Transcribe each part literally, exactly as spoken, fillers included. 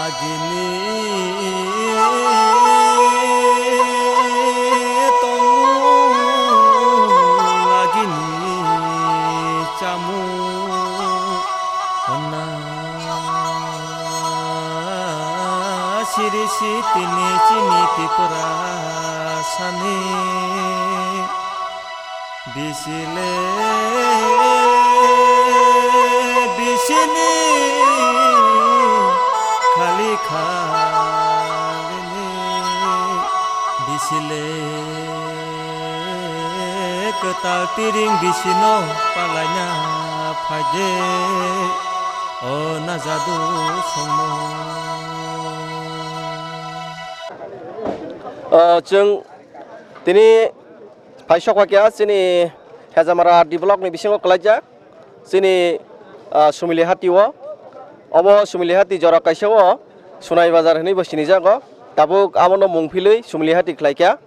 Agini tongmung, agini chamung hwnna siri sitini chini Tripura sani. Bisile bisini khali khalini, bisile kwtal tiring bisino palaina phaide o najadu songmo. O chwng tini Phai sokphaikha chini Hejamara D block ni bisingo kwlaijak chini, ah, Sumili hati o. Obo Sumili hati jora kaisa o Sunai Bazar hinwi bo sinijago. Tabuk abono mung philwi Sumili hati khlaikha.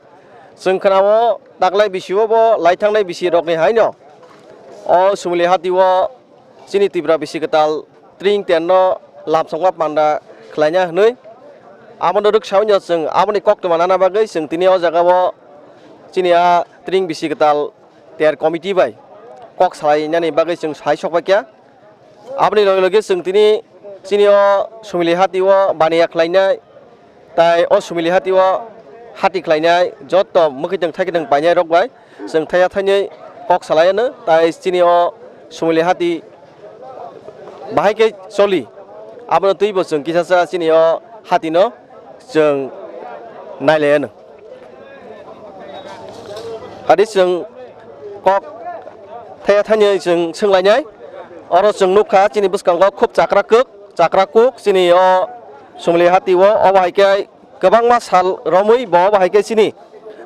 Chwng khwnao taklai bisi o bo lai thangnai bisi rokni haino o Sumili hati o chini Tripura bisi kwtal tring terno lamsokma panda khlaina hwnwi. Abono rwksaui no chwng aboni koktwma nana bagwi chwng tini o jaga o chini a tring bisi kwtal ter committee bai kok salainani bagwi chwng sai sokphaikha. Aboni loge loge chwng tini chini o Sumili hati o baniya khlainai Tai o Sumili hati o hati khlainai joto mwkhwtwng thaikitwng painai rok bai chwng thaiya thainwi kok salai anw. Tai chini o Sumili hati bahai khe choli, abono twibo chwng kisa sa chini o hati no chwng nailai anw. Hadi chwng kok thaiya thainwi chwng swnglainai. Oro chwng nukha chini bwskango khub chakra kwk, chakra kuk chini o Sumili hati o. Obo hai khe kwbangma sal romwi bo obo hai khe chini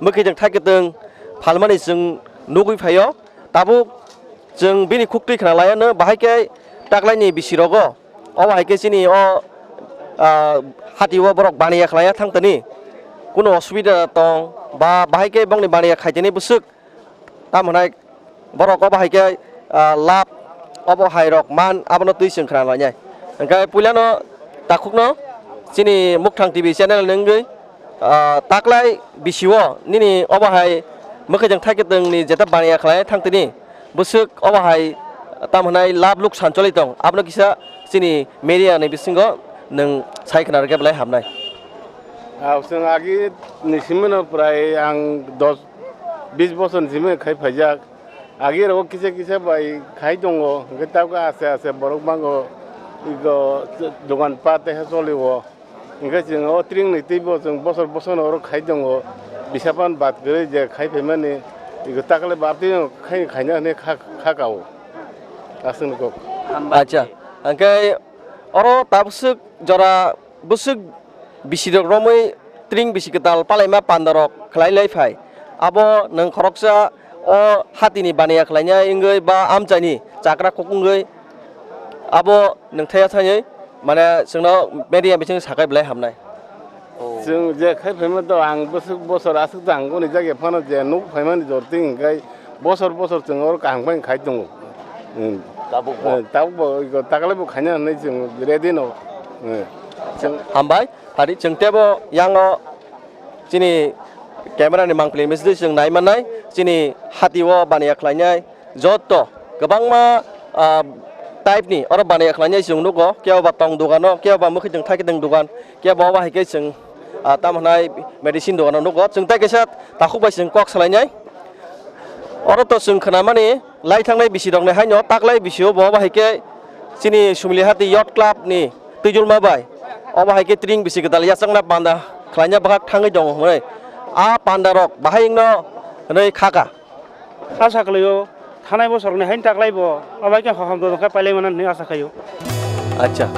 mwkhwtwng thaikitwng phalmani chwng nugwi phaio. Tabuk chwng bini khuktwi khna laianw, bahai khe taklaini bisirogo obo hai khe chini o, ah, hati o borok baniya khlaiya thangtani, kunu osubida tong ba bahai khe bongni baniya khaitani bwswk. Tamo hwnai borok obo hai khe, ah, lab obo hai rok man abono twi chwng khna lainai. Hwnkhe puilano takhukno chini Mukthang T V channel ni wngwi, ah, taklai bisio nini obo hai mwkhwtwng thaikitwng ni jeta baniya khlai thangtini bwswk obo hai tamo hwnai lab luksan choli tong abono kisa chini media ni bisingo nwng sai khna rwkhe belai hamnai. Ah, chwng agi ni simi no prai ang dos bis bosor ni simi khai phaijak. Agi rogo kisa kisa bai khai tongo, hwnkhe tabukhe aste aste borok bango ego dogan pat tei choli o. Hwnkhe chwng o tring ni twi bo chwng bosor bosor no oro khai tongo. Bisa pan bat kwrwi je khai phaimani ego takle bap twi khai khaina hwnwi kha, kha kao. Aswk ni kok. Acha, hwnkhe oro tabuk swk jora bwswk bisirok romwi tring bisi kwtal palaima pandarok khlai lai phai. Abo nwng khoroksa o hatini baniya khlainai wngwi ba amchaini chakra kuk wngwi abo nwng thaya thaywi mane chwngno media bising sakai belai hamnai. Chwng je khai phaima to ang bwswk bosor aswk jang goni jagya phano je nuk phaimani jorti hwnkhe bosor bosor chwng oro kaham khe khai tongo. Hmm. Tabuk bo? Eh, tabuk bo, iko taklai bo khaina hwnwi chwng ready no. Eh. Chwng hambai, phari chwng tebo yango chini camera ni mangpili misdi chwng nai mannai, chini hati o baniya khlainai, joto kwbangma, ah, type ni oro baniya khlainai chwng nugo, kebo ba tong dogano, kebo ba mwkhwtwng thaikitwng dogan, kebo obo hai khe chwng, ah, tamo hwnai medicine dogano nugo. Chwng tai kaisa takhuk bai chwng kok salainai. Oro to chwng khnamani lai thangnai bisi rokni haino taklai bisio bo obo hai khe chini Sumili hati Youth Club ni twijulma bai obo hai khe tring bisi kwtal yachakna panda khlaina bwkhak thangwi tongo hwnwi. A panda rok bahai wngno hwnwi khaka. Asa khlaio, thanai bosorni haino taklai bo, abai khe hohom dodok khe pailai mano hinwi asa khaio. Acha.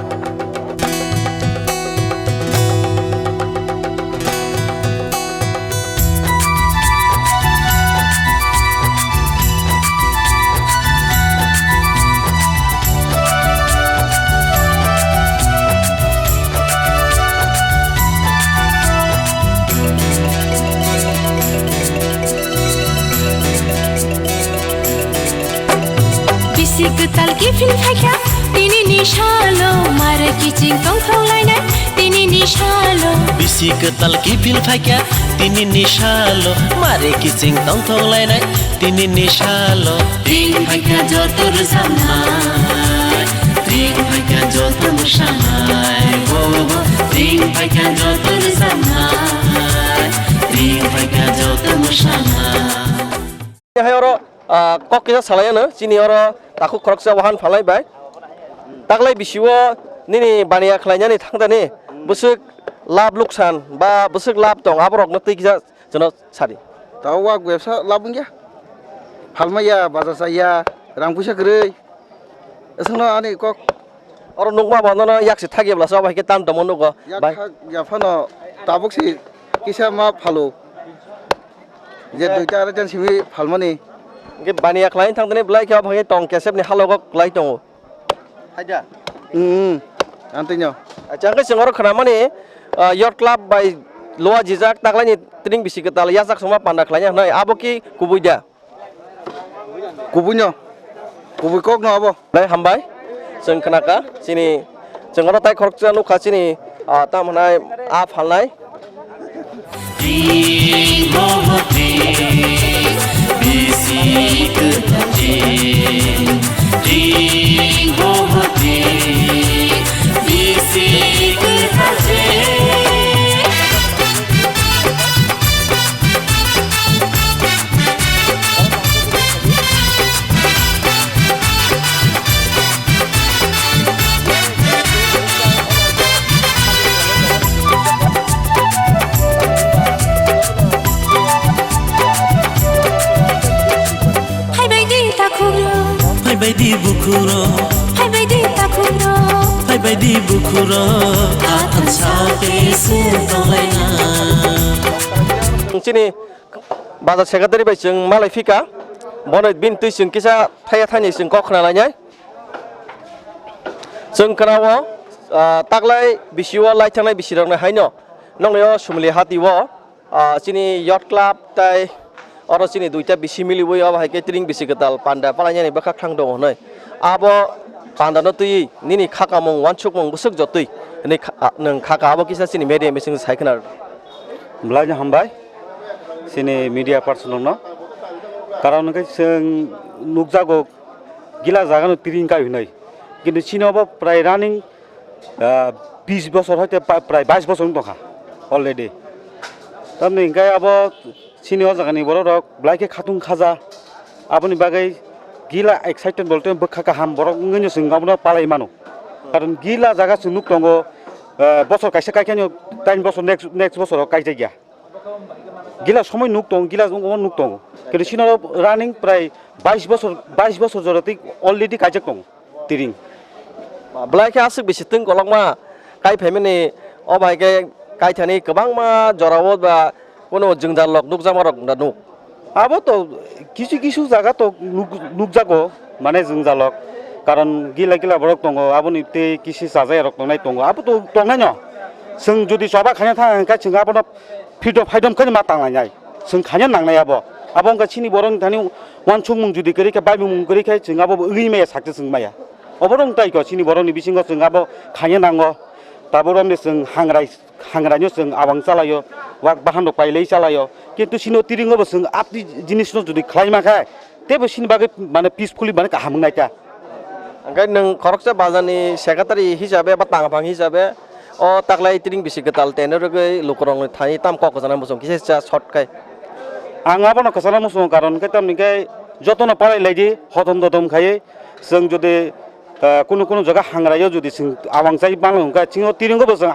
Bisi kwtal Kiphil phaikha tini ni salo, mare kiching tongthok lainai tini ni salo. Bisi kwtal kiphil phaikha tini ni salo, mare kiching tongthok lainai tini ni salo. Ring phaikha joto rwchapnai, ring phaikha joto mwsanai, ho ho. Ring phaikha joto rwchapnai, ring phaikha joto mwsanai. Hai oro, ah, kok kisa salai ano, chini oro takhuk khoroksa wahan phalai bai. Taklai bisio nini baniya khlainani thangdani bwswk lab luksan ba bwswk lab tong, aborokno twi kisa chwno sadi. Tao wak bebsa lab wngya. Phalmaya, baja chaya, rang puisa kwrwi. Aswkno ani kok. Oro nukma bo nono yak se thagi bwlasa bai khe tam tongmo nugo. Yak bai. Thak ya phano tabuk se kisa ma phalo. Je duita arai jan simi phalmani. Hingke baniya khlai thangtani belai khe obo hai tong kesepni halogo kwlai tongo. Haida. Hmm. Antino. Acha hingke chwng oro khnamani, ah, Yacht Club bai Loa Jijak taklaini tring bisi kwtal yachak songma panda khlaina hwnwi. Abo ki kubui da? Kubuino, kubui kokno abo. Dai hambai, chwng khnakha, chini, chwng oro tai khoroksa nukha chini, ah, tam hwnai, a phalnai. Phaibai di takhukro. Phaibai di bukhuro. Phaibai di takhukro. Phaibai di bukhuro. Athan sao tei se tonglaina. Chini bajar secretary bai chwng malai phika. Bono bini twi chwng kisa thaya thani chwng kok khna lainai. Chwng khna o, ah, taklai bisi o lai thangnai bisi rokni haino. Nokni o Sumli hati o. Ah, chini Yacht Club tai oro chini duita bisi miliwi, obo hai khe tring bisi kwtal panda palainani bwkhak thang tongo hwnwi. Abo pandano twiwi nini khakamung, wansukmung bwswk jotwi hwnwi kha-, ah, nwng khaka, abo kisa chini media bising sai khna rw. Belai no hambai chini media person rokno. Karon hwnkhe chwng nukjago gila jagano tring kai hwnwi. Kintu chini obo prai running ah, bis bosor hoite pa-, prai bais bosor wng tongkha already. Tamni hingke abo chini o jagani borok rok belai khe khatung khaja. Aboni bagwi gila excited bolte bwkha kaham borok wngwi no chwng abono palai mano. Karon gila jaga chwng nuk tongo, ah, bosor kaisa kaikha no tain bosor next, next bosor o kaikjakya. Gila somoi nuk tong, gila wng-, wng nuk tongo. Kintu sino running prai bais bosor, bais bosor jora twi already kaijak tongo tring. Belai khe aswk bisi twng kolokma kai phaimani, o bai khe kaithani kwbangma jorao ba kuno jwngjal rok nukjakma rok da nuk. Abo to kisu kisu jaga to nuk-, nukjago, mane jwngjalok. Karon gila gila borok tongo, aboni tei kisi chajai rok tongnai tongo. Abo to tongnai no. Chwng jodi choba khaina thang hwnkhe chwng abono freedom, freedom khe ma tanglainai. Chwng khaina nangnai abo. Abo wngkha chini borokni thani wansukmung jodi kwrwi khe, baimung kwrwi khe chwng abo wngwi maya sakhe chwng maya. Obo rok tai kho chini borokni bisingo chwng abo khaina nango. Tabuk romni chwng hangrai hangraino chwng abang chalaio, wak bahan rok pailai chalaio, kintu sino tiringo bo chwng apni jinisno jodi khlai mankha, teibo sini bagwi mane peacefully mane kaham wngnai ta. Hwnkhe nwng khoroksa bazani secretary hisabe ba tangphang hisabe o taklai tiring bisi kwtal teno rwgwi lukurokni thani tam kok kwchana muchung kisa kisa short khai. Ang abono kwchana muchungo karon hwnkhe tamni khe jotono palai laidi hodom dodom khaiwi chwng jodi ah, kunu kunu jaga hangraio jodi chwng awang chai mano hwnkhe, chini o tiringo bo chwng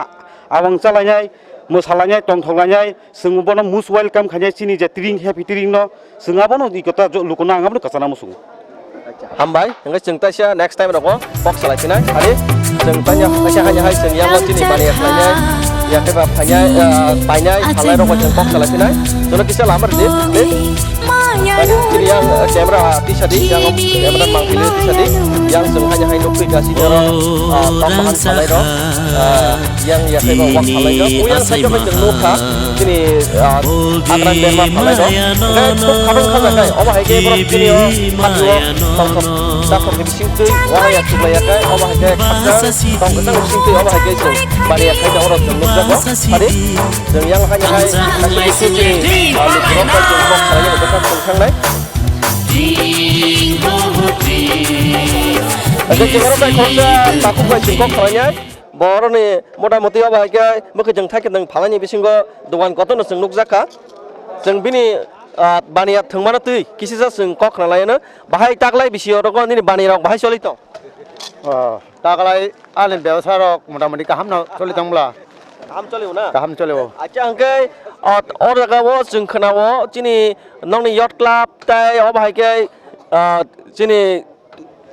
awang chalainai, mwsalainai, tongthok lainai, chwng bono most welcome khainai chini je tiring, happy tiring no, chwng abono ikota jo-, lukuno ang abono kwchana muchungo. Hambai, hwnkhe chwng taisa next time rogo kok salai phinai, ari chwng tanya, taisa hanya hai chwng yang chini bani ya khlainai, ya khe ba phainai, ah, painai, phalai rogo chwng kok salai phinai, jono kisa lama rwdi, please. Tini yang, eh, camera tisa di, yang camera mang tini tisa di, yang sung hanya hai nukui kasi jero, ah, kok mahan salai ro, ah, yang ya kaiba wak salai ro, yang saja bai jeng nukha, tini, ah, agran berma salai ro, eh, kok kadang kadang kai, oba hai ke borok tini o, hati o, tong tong. Takhorni bisingtwi uanayak chuklaiya khe, obo hai khe khakchang tong kwchang bisingtwi obo hai khe chwng baniya khaijak oro chwng nukjago. Phari chwng yang haino hai kaisa bisingtwi, ah, lukurok bai chwng kok salainani bwkha chwng thangnai. Hwnkhe chwng oro bai khoroksa takhuk bai chwng kok salainai. Borokni motamoti obo hai khe mwkhwtwng thai kwtwng phalaini bisingo dogan kotorno chwng nukjak kha. Chwng bini, ah, baniya thwngmano twi kisisa chwng kok khna lai anw. Bahai taklai bisi orogo nini bani rok bahai choli tong? Oh, taklai ani bebsa rok motamoti kaham no choli tong bwla? Kaham choli o na? Kaham choli o. Acha hwnkhe, ah, o jaga o chwng khna o chini nokni yacht club tai obo hai khe, ah, chini,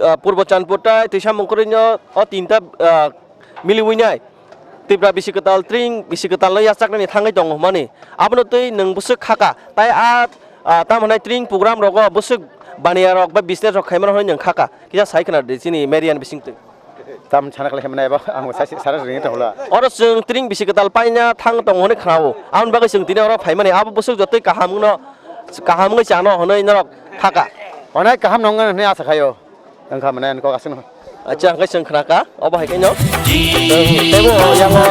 ah, Purbo Chandpur tai Twisa Mungkuri no o tinta, ah, miliwi nai. Tripura bisi kwtal, tring bisi kwtal no yachaknani thangwi tongo hwnmani. Abono twi nwng bwswk khaka. Tai a, a, tamo hwnai tring program rogo bwswk baniya rok ba business rok khaimano hwnwi nwng khaka. Kisa sai khna di chini media ni bisingtwi. Tam sana khlai mwnai ba, ang sai sana ringwi tongla. Oro chwng tring bisi kwtal paina thang tongo hwnwi khnao. Aboni bagwi chwng tini oro phaimani. Abo bwswk jotoi kaham wngno, kaham wngwi chano hwnwi norok khaka. Onai kaham nongna hwnwi asa khaio. Wngkha mane ani kok aswkno. Acha, hwnkhe chwng khna kha, obo hai khe no. Chwng teibo yango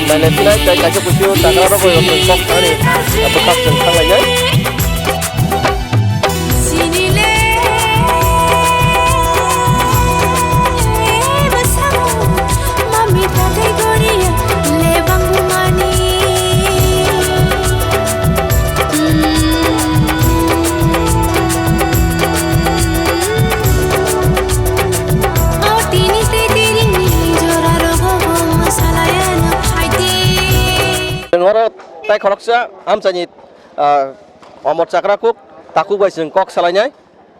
naina sinai tei kaisa kusu takra rok bai rok chwng kok thanani bwkhak chwng thang lainai. Chwng oro tai khoroksa amchaini, ah, omor chakra kuk takhuk bai chwng kok salainai.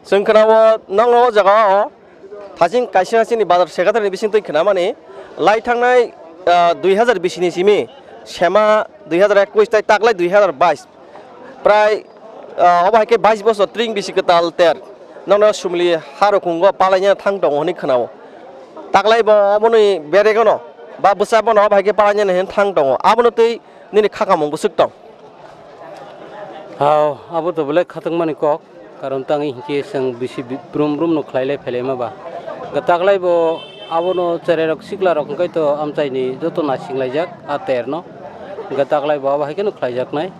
Chwng khwnao nokno o jaga o thaching kaisa chini bazar secretary ni bisingtwi khwnamani lai thangnai, ah, dui hazar bisi ni simi sema dui hazar ekwis tai taklai dui hazar bais prai, ah, obo hai khe bais bosor tring bisi kwtal ter nokno sumli ha rukhungo palaina thang tongo hwnwi khwnao. Taklai bo oboni beregono ba bwsa bono obo hai khe palaina hwnwi thang tongo. Abono twi nini khakamung bwswk tong? Hao, abo to belai khatungmani kok, karon tang hinkhe chwng bisi bi-, brum brum no khlai lai phelai ma ba. Ga taklai bo abono cherai rok sikla rok hwnkhe to amchaini joto nasing laijak a ter no. Ga taklai bo abo hai kheno khlai jaknai.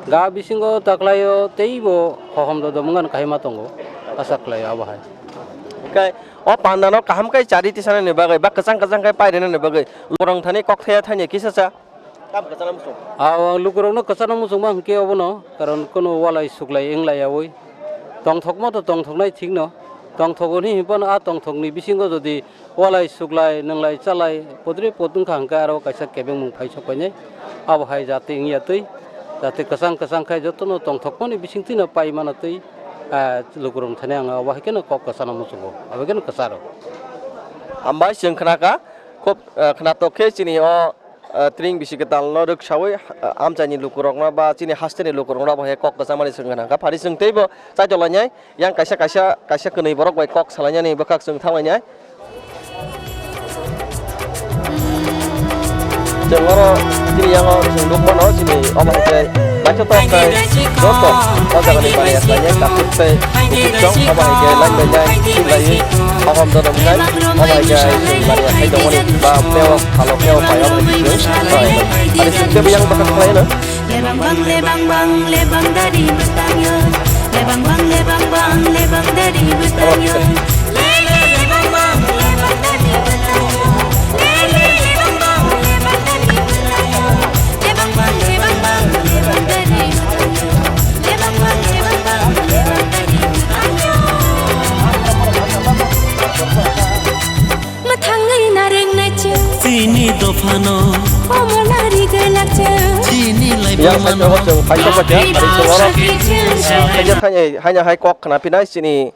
Ga bisingo taklai o tei bo hohom do do mwngan kahima tongo. Asa khlai abo hai. Hwnkhe o panda no kaham khe chari tisanani bagwi ba kwchang kwchang khe pairwnani bagwi lukurok thani kok thaya thani kisa cha. Tam kwchana muchung. Ah, lukurokno kwchana muchungma hwnkhe obono, karon kunu walai suklai wng laiyawi. Tongthokma to tongthoknai thikno. Tongthok hwnwi hinphano a tongthokni bisingo jodi walai suklai, nwnglai, chalai, podre pod wngkha hwnkhe aro kaisa kebengmung phai sokpainai. Abo hai jati wngya twi, jati kwchang kwchang khai jotono tongthokmani bisingtwino pai mano twi, ah, lukurok thani ang abo hai kheno kok kwchana muchungo. Abo kheno kwcharo. Hambai chwng khnakha, khub, ah, khnatok khe chini o ah, tring bisi kwtalno rwksawi, ah, amchaini lukurokno ba chini hasteni lukurokno abo hai kok kwchamani swngwi nangkha. Phari chwng teibo chaitolainai, yang kaisa, kaisa, kaisa kwnwi borok bai kok salainani bwkhak chwng thanglainai. Chwng oro chini yango chwng nukmano chini omo hai khe naithotok khe joto o jagani baniya khlainai takhuk tei bukhuk chwng omo hai khe line by line thik laiwi hohom dono wngnai. Omo hai khe chwng baniya khai tongmani ba teo Khalo khe o pai o bai chwng bai. Ani sing khe biyang bwkha khlai no. Lebang bang, lebang bang, lebang dari bwtang yo. Lebang bang, lebang bang, lebang dari bwtang yo. Lebang bang, lebang bang, lebang dari bwtang yo. Lebang bang, lebang bang, lebang dari bwtang yo. Lebang bang, lebang bang, lebang dari bwtang yo. Mwthangwi narwknai chwng. Chini dophano. Omo nari gwlak chwng. Chini yang laibumano. Side o chwng phaisok bacha, ari chwng oro, ah, khaija thani, haino hai kok khna phinai chini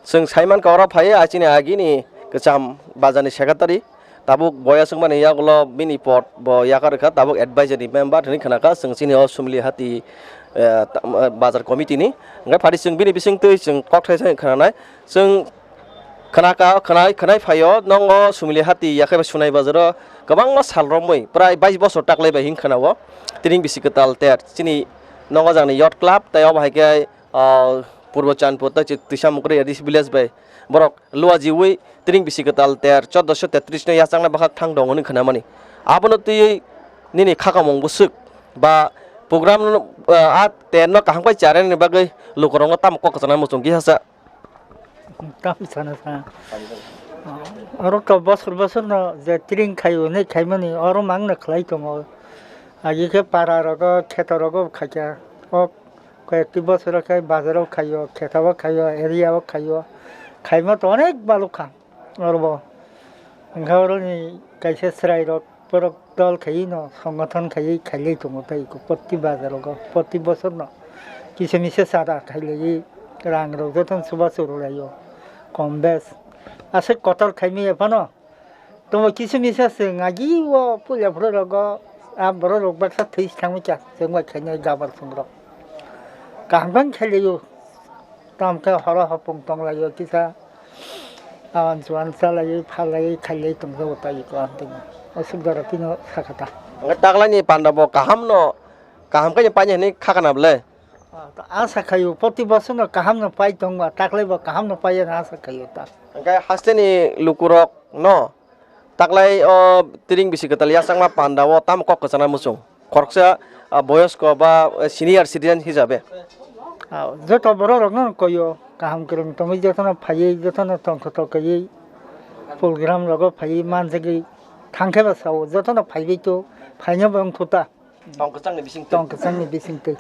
chwng saiman ka oro phai, ah, chini agini kwcham bazar ni secretary. Tabuk boya swngmani yagulo bini pod bo yakar kha, tabuk advisory member hinwi khna kha, chwng chini o Sumli hati, eh, ta-, bazar committee ni. Hwnkhe phari chwng bini bisingtwi chwng kokthai sai khna nai. Chwng khna ka, khna, khna phaio, nongo Sumili hati, yakhe Sunai bazaro kwbangma sal romwi, prai bais bosor taklai bai hing khna o. Tini bisi kwtal ter, chini nongo jangni Youth Club, tei obo hai khe, ah, Purbo Chandpur, tei chi-, Twisa Mukri A D C village bai Borok luajiwi tring bisi kwtal ter choddoso tetris no yachakna bwkhak thang tongo hwnwi khwnamani. Abono twiwi nini khakamung bwswk ba program no, ah, a ter no kaham khe charani bagwi lukurokno tamo kok kwchangna muchung kisa sa. Tam sana sa. Oro to bosor bosor no je tring khayo ne khaimani oro mangna khlai tongo. Agi khe para rogo, kheto rogo khaikha. O Koyekti bosoro khe bazaro khaio, khetao khaio, area o khaio. Khaima to onek balukha orobo. Hwnkhe oroni kaisa chwrairok borok dol khaiwi no, songothon khaiwi khailai tongo tei iko, proti bazarogo, proti bosorno kisa misa chada khailaiwi rangrok jotono chubachu rwlaio, kom bes. Aswk kotor khaimaya phano. Tomo kisa misa se ngagi o puila phuru rogo a borok rok baksa thwi thangwi kha se wngbai khainai gabar phungrok. Kaham khe khailaiyo. Tamo khe horo hopung tonglaio kisa. Awan chuan chalaiwi phalaiwi khailai tongjago tai ko ang tongma. O subda rok phino sakha ta. Hwnkhe taklaini panda bo kaham no, kaham khe painai hwnwi khakana bwle? Ah, ta asa khaio, proti bosor no kaham no pai tongma, taklai bo kaham no pai ya asa khaio ta. Hwnkhe hasteni lukurok no taklai o tring bisi kwtal yachakma panda o tamo kok kwchana muchung. Khoroksa, ah, boyosko ba, eh, senior citizen hisabe. Ah, joto borok rok no koyo, kaham kwrwng tongwi joto no phaiwi, joto no tongthotok kaiwi, program rogo phaiwi manjagwi thangkhe ba sao, joto no phaiwi to, phaina bo wngkhu ta. Tong kwchangni bisingtwi. Tong kwchangni bisingtwi.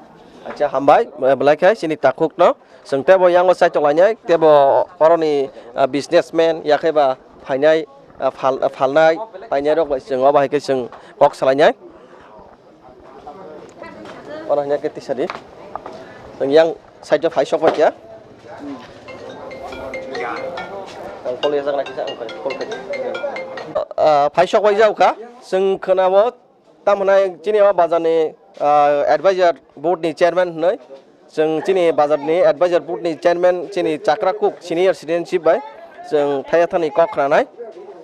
Acha, hambai, eh, belai khe chini takhukno. Chwng tebo yango saitok lainai, tebo oroni, ah, businessman, yakhe ba phainai, ah, phal-, ah, phalnai, painai rok bai chwng obo hai khe chwng kok salainai. Oro hanya khe tisadi. Chwng yang side o phai sok bai kya. Ang kol yajak na kisa, ang kol kol kol. Ah, phai sok bai jao kha. Chwng khwnao Tamo hwnai chini o bazar ni, ah, advisor board ni chairman hwnwi. Chwng chini bazar ni advisor board ni chairman chini Chakra Cook senior citizenship bai chwng thaya thani kok khna nai.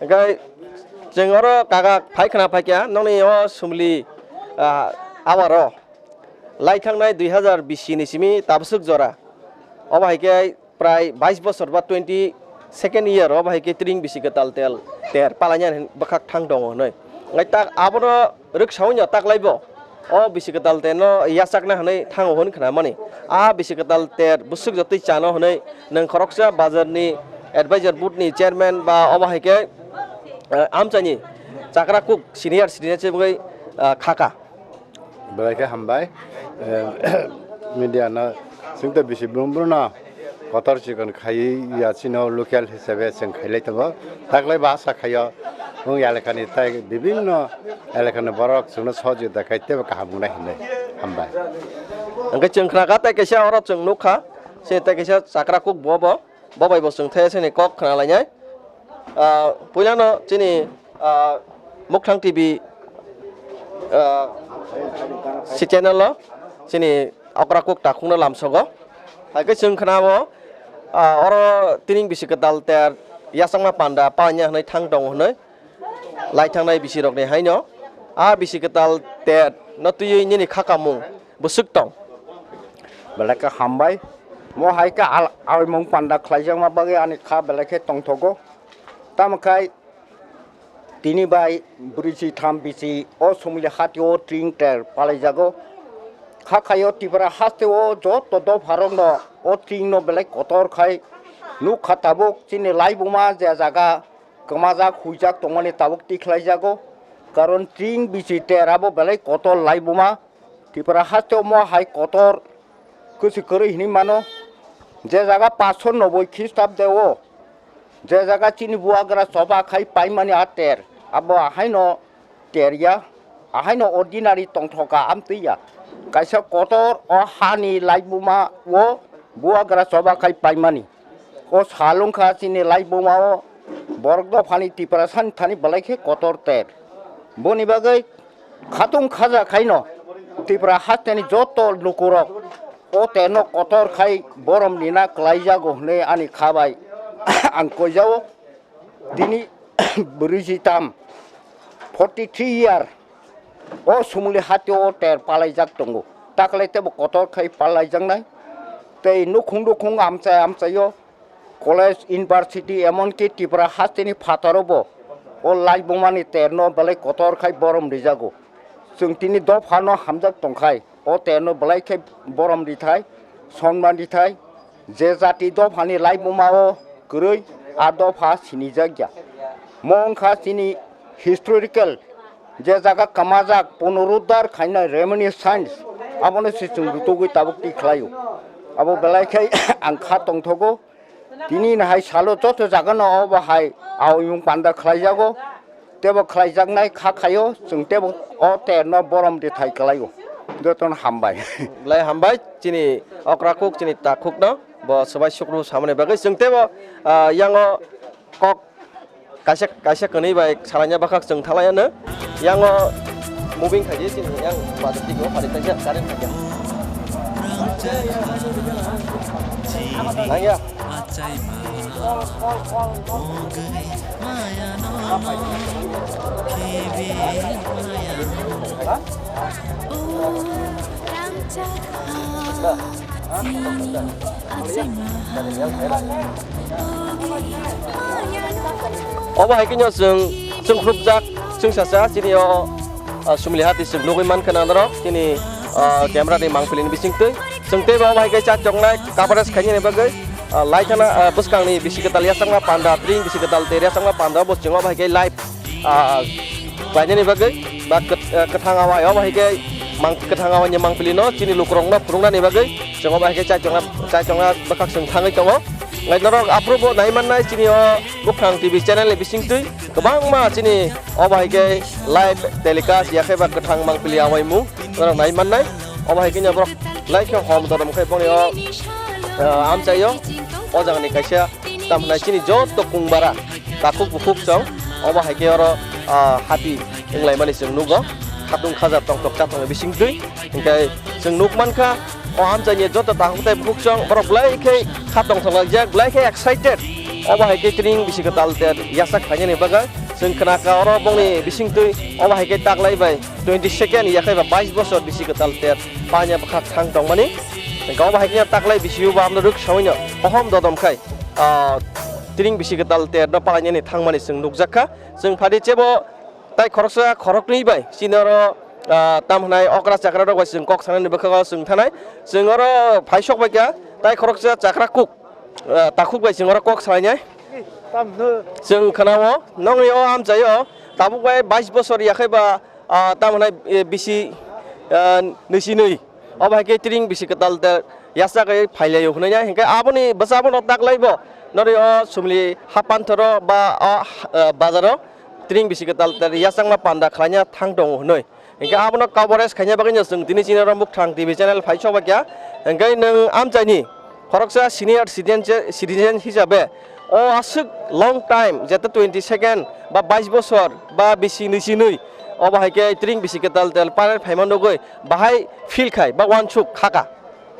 Hwnkhe chwng oro kaga phai khna phai kha nokni o sumli, ah, awar o lai thang nai dui hazar bisi ni simi tabaswk jora. Obo hai khe prai bais bosor ba twenty second year o bahai khe tring bisi kwtal tel ter palainani bwkhak thang tongo hwnwi. Nai tak abono rwksaui no taklai bo o bisi kwtal tel no yachakna hwnwi thango hwn khna mani. A bisi kwtal ter bwswk jotoi chano hwnwi nwng khoroksa bazar ni advisor board ni chairman ba obo hai khe, eh, amchaini Chakra Cook senior citizen se bwgwi, eh, khaka. Belai khe hambai. Eh, media no chwng tei bisi brum brum no kotor chikon khai ya chino local hisabe chwng khailai tongo. Taklai ba asa khaio wng elakani tei bibinno elakani borok chwngno sohojogita khai teibo kaham wngnai hinwi hambai. Hwnkhe chwng khna kha tei kaisa oro chwng nuk kha, se tei kaisa Chakra Cook bo bo. Bo bai bo chwng the sini kok khna lainai. Ah, puilano chini, ah, Mukthang T V, ah, si channel o chini okra kok takhukno lamsogo. Hai khe chwng khna o, ah, oro tring bisi kwtal ter yachakma panda paina hwnwi thang tongo hwnwi. Lai thangnai bisi rokni haino a bisi kwtal ter no twiwi nini khakamung bwswk tong? Belai khe hambai. Mo hai khe al-, aimung panda khlaijakma bagwi ani kha belai khe tongthogo. Tamo khai tini bai brwi si tham bisi o sumli hati o tring ter palaijago. Kha khaio Tripura haste o joto dopharokno o tring no belai kotor khai nuk kha tabuk chini laibuma je jaga kwmajak huijak tongmani tabuk tikhlaijago, karon tring bisi ter abo belai kotor laibuma. Tripura haste omo hai kotor kwchwi kwrwi hinwi mano, je jaga paanch sho noboi Khristabde o, je jaga chini buagra choba khai paimani a ter, abo ahaino ter ya, ahaino ordinary tongthoka amtwi ya. Kaisa kotor o hani laibuma o buagra choba khai paimani. O sal wngkha chini laibuma o borok dophani Tiprasani thani belai khe kotor ter. Boni bagwi khatung khaja khaino Tipra hasteni joto lukurok o terno kotor khai borom nina kwlaijago hwnwi ani kha bai ang koijao. Tini brwijitam, forty three year, o sumuli hatio o ter palaijak tongo. Taklai tebo kotor khai palaijaknai. Tei nukhung nukhung amchai amchaio college, university, emonki Tripura hasteni phataro bo o laibumani terno belai kotor khai borom rijago. Chwng tini dophano hamjak tongkhai, o terno belai khe borom rithai, sonman rithai, je jati dophani laibumao kwrwi, a dopha sinijak ya. Mo wngkha chini historical, je jaga kamajak, punoruddhar khaina reminiscence, abono se chwng rutugwi tabuk twi khlaio. Abo belai khe ang kha tongthogo. Tini hai salo joto jagano obo hai aoyung panda khlaijago, tebo khlaijaknai kha khaio, chwng tebo o terno borom de thai khlaio. Jotono hambai. Belai hambai chini okra kuk, chini takhukno bo swbai sukru samani bagwi. Chwng tebo, ah, yango kok kaisa, kaisa kwnwi bai salaina bwkhak chwng thalai ano. Yango moving khaidi chini yang bajak tiko pari kaisa current khaidi. Nangya. Obo hai khe no chwng, chwng khrupjak, chwng sasa, chini o, ah, Sumli hati chwng nugwi mankha na norok, chini, ah, camera ni mangpili ni bisingtwi. Chwng tei bo obo hai khe cha choknai coverage khainani bagwi, ah, lai thana, ah, bwskang ni bisi kwtal yasakma panda, tring bisi kwtal tei yasakma panda, bo chwng obo hai khe live ah, khlainani bagwi ba kwt-, ah, kwthang awai obo hai khe mang-, kwthang awai ni mangpili no chini lukurok no phunuknani bagwi chwng obo hai khe chaichokna, chaichokna bwkhak chwng thangwi tongo. Nai norok aphuru bo nai mannai chini o Buphang T V channel ni bisingtwi kwbangma chini obo hai khe live telecast ya khe ba kwthang mangpili awai mung norok nai mannai. Obo hai khe borok lai khe hom dodom khai boni o, ah, amchai o o jaga ni kaisa tamo nai chini joto kungbara. Takhuk bukhuk chwng obo hai khe oro, ah, hati wnglaimani chwng nugo. Khatung khaja tongthok chathokni bisingtwi. Hinkhe chwng nuk mankha, o amchaini joto takhuk tei bukhuk chwng borok belai khe kha tongthok laijak, belai khe excited. Obo hai khe tring bisi kwtal ter yasak phainani bagwi. Chwng khnakha oro bongni bisingtwi obo hai khe taklai bai twenty second yakhai ba bais bosor bisi kwtal ter panya bwkhak thang tongmani. Hinkhe obo hai khe taklai bisi bo amno rwk sawino kohom dodom khai, ah, tring bisi kwtal ter no palainani thangmani chwng nukjak kha. Chwng phadi chebo tai khoroksa khoroknwi bai chini oro, ah, tam hwnai okra chakra rok bai chwng kok sanani bwkhago chwng thanai. Chwng oro phaisok bai kha tai khoroksa chakra kuk, ah, takhuk bai chwng oro kok salainai. Chwng khwnao nongni o amchaio tabuk bai bais bosor yakhai ba, ah, tam hwnai, eh, bisi, ah, nwisinwi. Obo hai khe tring bisi kwtal ter yasak bai phailaio hwnwi ya. Hinkhe aboni bwsa abono taklai bo nori o Sumli hapanthoro ba o, ah, bazaro tring bisi kwtal ter yasakma panda khlaina thang tongo hwnwi. Hinkhe abono coverage khaina bagwino chwng tini chini oro Mukthrang T V channel phai chobakya. Hinkhe nwng amchaini khoroksa senior citizen, citizen hisabe o aswk long time, jeta twenty second ba bais bosor ba bisi nwisinwi, obo hai khe tring bisi kwtal ter panel phaima nugwi bahai feel khai ba uansuk khaka.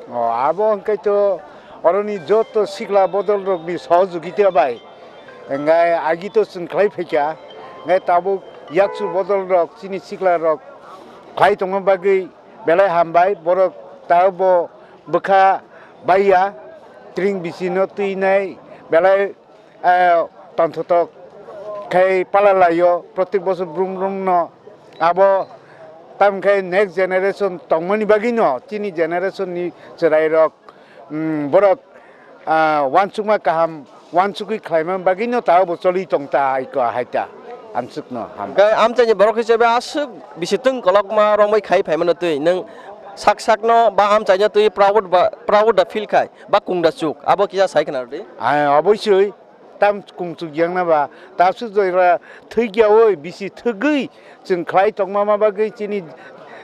O, abo hwnkhe to oroni joto sikla bodol rokni sohojogita bai, hwnkhe agi to chwng khlai phaikha, hwnkhe tabuk yakchu bodol rok chini sikla rok khlai tongma bagwi belai hambai, borok tabukbo bwkha baiya, tring bisino twinai belai, eh, tongthotok khai pala laio, protek bosor brum brum no. Abo tamkhe next generation tongmani bagwino chini generation ni chwrairok, mm, borok, ah, uansukma kaham uansukwi khlaimani bagwino tabukbo choli tongta aiko haita. Amsukno ham. Hwnkhe amchaini borok hisabe aswk bisi twng kolokma romwi khai phaimano twi nwng sak sakno ba amchaino twi proud ba, proud da feel khai ba kung da chuk, abo kisa sai khna rwdi. Ai, obosoi. Tam kung chuk yang na ba, ta su jora thwi kya oi, bisi thwgwi chwng khlai tongma ma bagwi chini,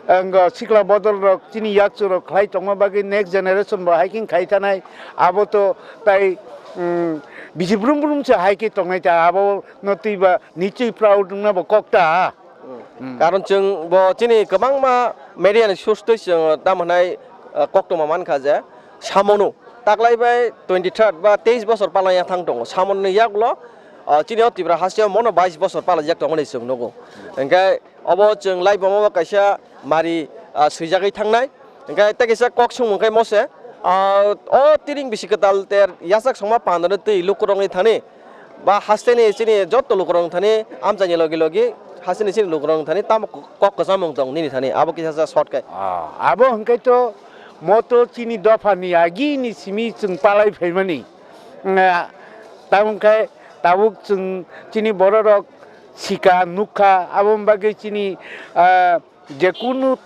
ang, sikla bodol rok, chini yakchu rok khlai tongma bagwi next generation bo hiking khai thanai, abo to tai, um, bisi brum brum se hiking tongnai ta, abo no twi ba nichwi proud wngna bo kok ta. Hmm. Karon chwng bo chini kwbangma media ni source twi chwng tam hwnai, uh, koktwma mankha je samono taklai bai twenty third ba teis bosor palaiya thang tongo. Samoni yaklo, uh, chini o Tripura hasteo mono bais bosor palaijak tongmani chwng nugo. Hwnkhe obo chwng lai bomo kaisa mari, uh, swijagwi thangnai. Hwnkhe tei kaisa kok swngmung khe mose, Ah, o tiring bisi kwtal ter yasak songma pandani twi lukurokni thani ba hasteni chini joto lukurokni thani amchaini logi logi hasteni chini lukurokni thani tamo kok kwchamung tong nini thani abo kisa sa short khe. Ah, abo hwnkhe to moto chini dophani agini simi chwng palai phaimani. Nga, tamo khe tabuk chwng chini bororok sika nukha, aboni bagwi chini, ah, jekunu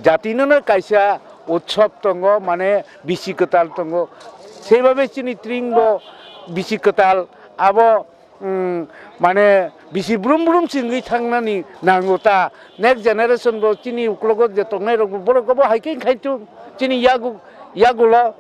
jatinono kaisa utsob tongo, mane bisi kwtal tongo. Seibabe chini tringbo bisi kwtal abo, mm, mane bisi brum brum se wngwi thangnani nango ta. Next generation bo chini uklogo je tongnairokbo borok obo hai khe khai thung chini yagu, yagulo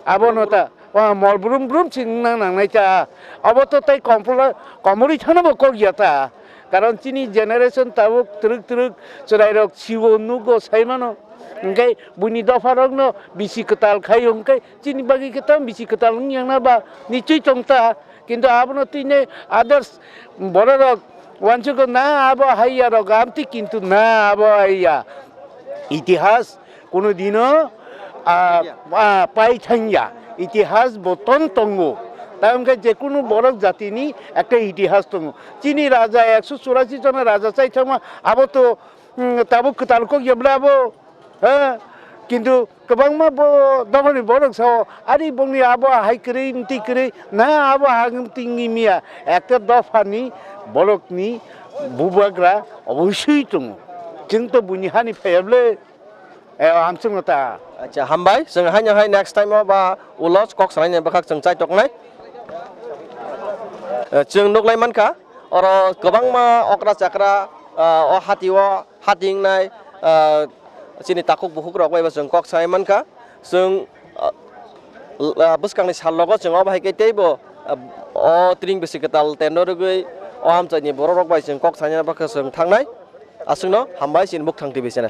abono ta. Wa, mol brum brum se wngna nangnai ta. Abo to tei komporla-, komorwi thano bo kok ya ta. Karon chini generation tabuk twrwk twrwk chwrairok siwo nugo sai mano. Hwnkhe buini dopharokno bisi kwtal khai hwnkhe chini bagwi khe tamo bisi kwtal wng yang na ba nichoi tong ta. Kintu abono tini others bororok Wansukgo na abo hai ya rok amtwi kintu na abo hai ya. Itihas kunu dino, ah, ah, pai thangya. Itihas bo ton tongo. Tamokhe jekunu borok jatini ekta itihas tongo. Chini raja ekso churasi jona raja chai thangma abo to, mm, tabuk kwtal kok ya bla abo. Ha? Kintu kwbangma bo dophani borok sao, "Ari bongni abo hai kwrwi, mtwi kwrwi, na abo ha mtwi wngwi miya." Ekta dophani borokni bubagra obosui tongo. Chwng to buini hani phaiya bwle, eh, amchwngno ta. Acha, hambai. Chwng haino hai next time o ba ulo kok salaini bwkhak chwng chaitoknai. Eh, chwng nuklai mankha, oro kwbangma okra chakra, ah, o hati o hati wngnai, ah, chini takhuk bukhuk rok bai bo chwng kok sai mankha. Chwng, ah, l-, ah, bwskangni sal rogo chwng obo hai khe teibo, ah, o tring bisi kwtal tendo rwgwi o amchaini borok rok bai chwng kok saina bagwi chwng thangnai. Aswkno hambai chini Mukthang T V channel.